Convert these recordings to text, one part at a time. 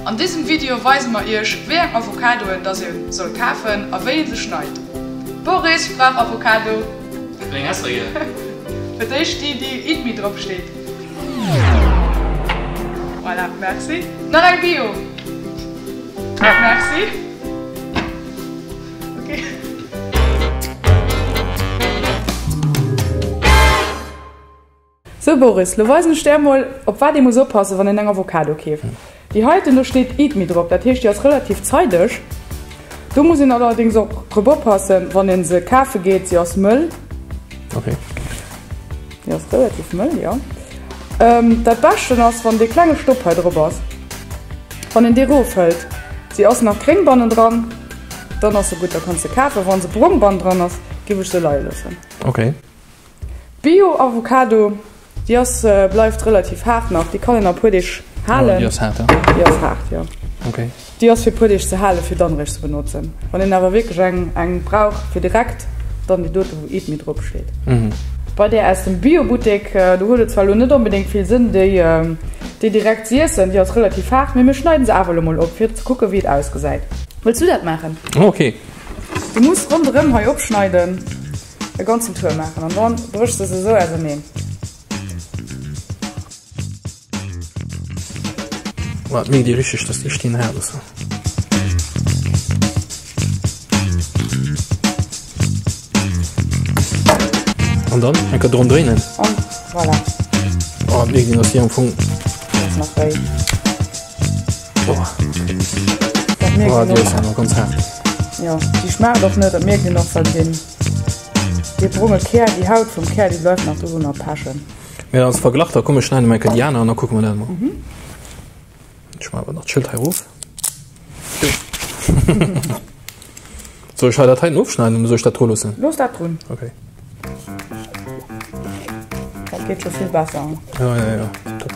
An dësem Video weise mer iech wéi eng Avocadoen dass ee soll kafen a wéi een se schneit. Boris brauch Avocado. Wéi eng häss de gär? Fir d'éischt déi déi Eat Me drop steet. Voilà, merci. Nach eng Bio. Merci. Ok. Sou Boris, lo weisen ech där mol op wat ee muss oppassen wann een eng Avocado keeft. Déi heiten, do steet Eat Me drop, dat heescht déi ass relativ zeideg. Do muss een allerdings och drop oppassen wann een se kafe geet, si ass mëll. Ok. Déi ass relativ mëll, jo. Dat beschten ass wann dee klenge Stopp hei drop ass, wann een dee rofhëlt, si ass nach gréng bannendran, dann ass se gutt, da kanns se kafen. Wann se brong bannendran ass, giff ech se leie loossen. Ok. Bio-Avocado, déi ass, bleift relativ haart nach, déi kann een a puer Deeg halen. Déi ass haart, ja. Déi ass haart, jo. Ok. Déi ass fir puer Deeg ze halen, fir dann eréischt ze benotzen. Wann een awer wierklech eng, eng brauch fir direkt, dann déi dote wou Eat Me drop steet. Bei där aus dem Bio-Buttek, do huet et zwar elo net onbedéngt vill Sënn déi, déi direkt z'iessen, déi ass relativ haart, mee mir schneiden se awer elo mol op fir ze kucken wéi et ausgesäit. Wëlls du dat maachen? Ok. Du muss ronderëm hei opschneiden. E ganzen Tour maachen an dann bréchs de se esou auserneen. Boah, et mierkt ee richteg, dass déi Steen haart ass. An dann eng Kéier drun dréinen. An voilà. Oh, et mierkt een, dass déi am Fong. Déi ass nach réi. Boah. Dat mierkt Boah, een déi ass och. awer ganz haart. Jo, déi schmaacht och net, dat mierkt een och, well deen, dee bronge Kär, déi Haut vum Kär, déi bleift nach dorunner pechen. Mee als Verglach, da komm ech schneiden emol eng Kéier déi aner an da kucke mer dat emol. Ech maachen awer nach d'Schëld hei erof. Soll ech hei dat heiten ofschneiden oder soll ech dat dru loossen? Looss dat drun. Okay. Dat geet scho vill besser. Ja, ja, ja. Top.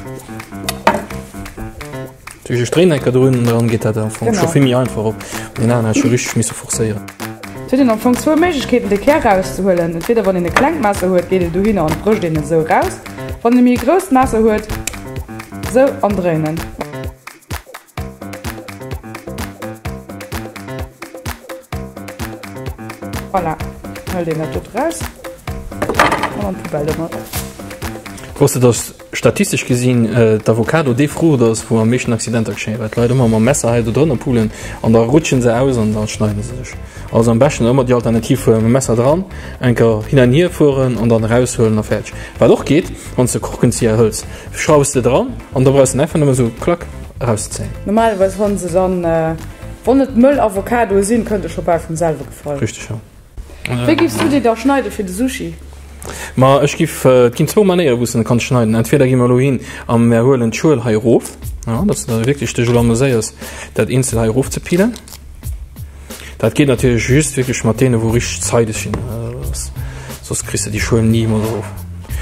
Duerch ech dréinen enker drun an dann geet dat am Fong scho vill méi einfach op. Deen aneren hat ech scho richteg misse forcéieren. Et huet een am Fong zwou Méiglechkeeten de Kär rauszehuelen. Entweder wann een e klengt Messer huet, geet een dohinner an brécht een esou raus. Wann ee méi e grousst Messer huet, esou an dréinen. Voilà, hëlt een dat dot raus an an d'Poubelle domat. Wosst de dass statistesch gesinn d'Avocado dee Fruucht ass wou am meeschten Accidenter geschéien, well d'Leit ëmmer mam Messer hei do drënner pullen an da rutschen se aus an da schneiden se sech. Also am beschten ëmmer déi Alternativ huelen, mam Messer dran, enker hin an hier fueren an dann eraushuelen a fäerdeg. Wat och geet, wann s de Korkenzieher hëls, schraufs de dran an da brauchs de einfach nëmme sou klack erauszezéien. Normalerweis wann se dann, wann et mëll Avocadoe sinn, kënnt e scho bal vum selwe gefall. Richteg, jo. Wéi giffs du déi da schneiden fir de Sushi? Ma ech giff, et ginn zwou Manéiere wou s de en kanns schneiden. Entweder gi mer elo hin a mer huelen d'Schuel hei erof, jo, dass de wierklech dech elo ameséiers dat eenzel hei erof ze peelen. Dat geet natierlech just wierklech mat deene wou richteg zeideg sinn, soss kriss de déi Schuel nimools erof.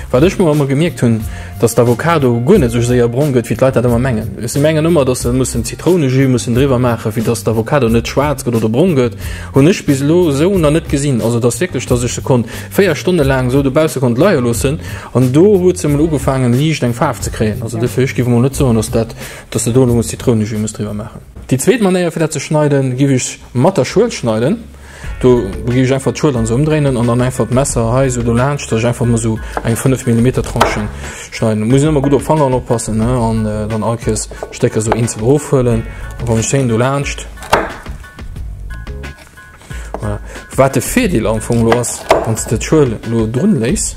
Wat ech mol ëmmer gemierkt hunn, dass d'Avocado guer net esou séier brong gëtt wéi d'Leit dat ëmmer mengen. Si mengen ëmmer, dass se mussen Zitrounejus mussen driwwer maachen, fir dass d'Avocado net schwaarz gëtt oder brong gëtt. Hunn ech bis elo esou nach net gesinn. Also et ass wierklech, dass ech se konnt 4 Stonne laang esou dobausse konnt leie loossen an do huet se emol ugefaangen liicht eng Faarf ze kréien. Also dofir, ech géif emol net soen, dass dat, dass de do elo muss Zitrounejus muss driwwer maachen. Déi zweet Manéier fir dat ze schneiden, géif ech mat der Schuel schneiden. Do géif ech einfach d'Schuel dann esou ëmdréinen an dann einfach d'Messer hei esou dolaanscht, dass ech einfach mol esou eng 5 Millimeter Tranche schneiden. Muss een ëmmer gutt op d'Fangeren oppassen, ne, an dann all Kéiers d'Stécker esou eenzel erofhuelen a wann ech schéin dolaanscht. Voilà. Wat de Virdeel am Fong elo ass, wann s de d'Schuel elo drun léiss,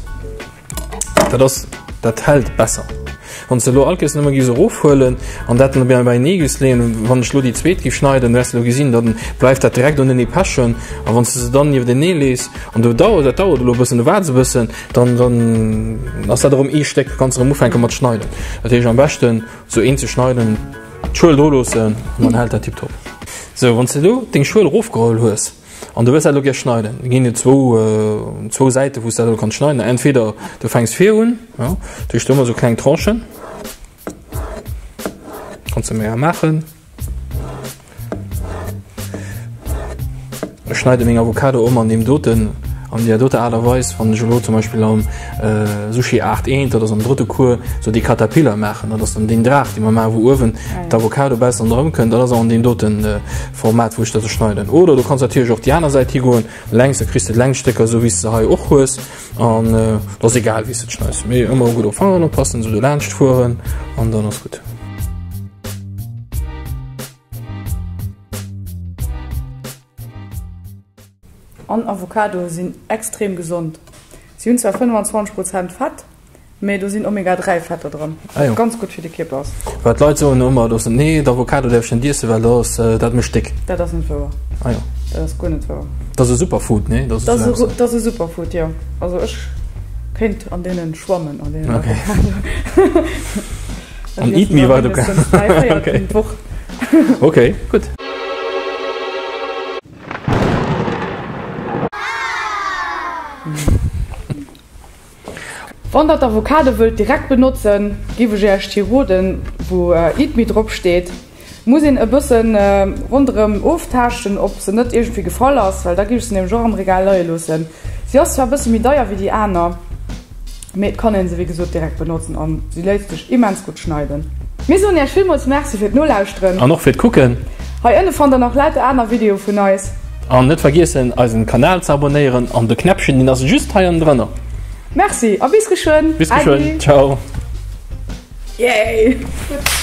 Dat ass, dat hält besser. Wann s de elo all Kéiers nëmme giffs erofhuelen an dat dann beienee giffs leeën, wann ech elo déi zweet giff schneiden, wäers de elo gesinn, dann bleift dat direkt unenee pechen. A wann s de se dann nieftenee lees, an do dauert, dat dauert elo e bëssen, du waarts e bëssen, dann, dann ass dat erëm ee Stéck, kanns erëm ufänke mat schneiden. Dat heescht am beschten sou een ze schneiden, d'Schuel dru loossen an dann hält dat tiptop. Sou, wann s de elo deng Schuel erofgeholl hues, An du wëlls dat elo gär schneiden. Da ginn et zwou, zwou Säite wou s dat elo kanns schneiden. Entweder du fänks vir un, ja, du hues do ëmmer sou kleng Tranchen. Kanns de méi maachen. Ech schneide meng Avocado ëm an deem doten. An där doter Aart a Weis, wann ech elo zum Beispill am Sushi 8 eent, dat ass am drëtte Cours, sou déi Caterpillar maachen, dat ass dann deen Draach, dee mer maachen, wou uewen d'Avocado baussen ronderëm kënnt, dat ass och an deem dote Format, wou ech dat schneiden. Oder du kanns natierlech och déi aner Säit higoen, längs, da kriss de d'Längsstécker, esou wéi s de se hei och hues. An et ass egal, wéi s de et schneis, mee ëmmer gutt op d'Fangeren oppassen, esou dolaanscht fueren an dann ass gutt. An Avocadoe sinn extrem gesond. Si hunn zwar 25 Prozent Fett, mee do sinn Omega 3 Fetter dran, wat ganz gutt fir de Kierper ass. Well d'Leit soen ëmmer, dass nee, d'Avocado däerf ech net iessen, well dat ass, dat mécht déck. Dat ass net wouer. Ah jo. Dat ass guer net wouer. Dat ass e Superfood, nee? Dat ass e Superfood, jo. Also ech kéint an deenen schwammen, an deenen Avocadoen. An Eat Me war du okay. okay, gutt. Wann der d'Avocado wëllt direkt benotzen, giff ech iech déi roden, wou Eat Me drop steet. Muss een e bëssen ronderem oftaaschten ob se net iergendwéi gefall ass, well da giff ech se nämlech och am Regal leie loossen. Si ass zwar e bësse méi deier wéi déi aner, mee et kann een se wéi gesot direkt benotzen an si léisst sech immens gutt schneiden. Mir soen iech villmools Merci fir d'Nolauschteren. An och fir d'Kucken. Hei ënne fannt der nach lauter aner Videoe vun eis. An net vergiessen eisen Kanal ze abonnéieren an de Knäppchen deen ass just hei ënnendrënner. Merci a bis geschwënn. Bis geschwënn. Ciao. Yay! Gutt.